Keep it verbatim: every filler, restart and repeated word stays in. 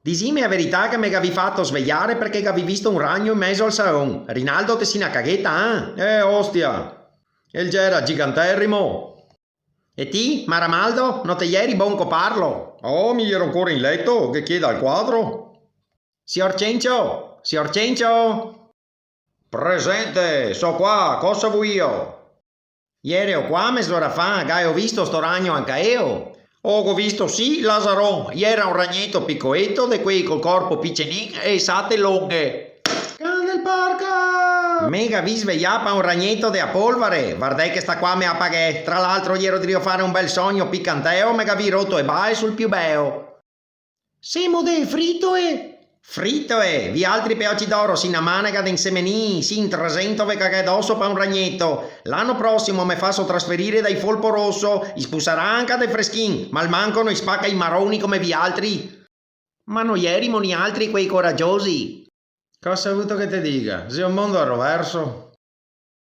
Disime a verità che me gavì fato svegliare parché gavì visto un ragno in mezo al saon. Rinaldo, te si na cagheta, eh? Eh, ostia! El gera giganterimo! E ti, Maramaldo, no te ieri bon coparlo? Oh, mi iero ancora in leto, ghe chieda al quadro. Sior Cencio! Sior Cencio! Presente, so qua, cosa vuio? Iereo qua mez'ora fa, gaeo visto sto ragno anca eo? Oh, go visto, sì, Lazaron, iera un ragneto picoeto, de quei col corpo picenin e e sate longhe. Can del porco! Me gavì sveglià pa un ragneto de a polvare, vardè che sta qua me a paghè, tra l'altro iero drio fare un bel sogno picanteo, me gavì roto e bae sul più beo. Semo de fritoe! Fritoe! Vialtri peoci d'oro, si na manega de insemenii, si in tresento ve caghè doso pa un ragneto. L'ano prosimo me faso trasferire dai Folpo Rosso, i spusarà anca de freschin, ma almanco no i spaca i maroni come vialtri. Ma no ierimo nialtri quei coragiosi? Cosa vuto che te diga? Xe un mondo a roverso.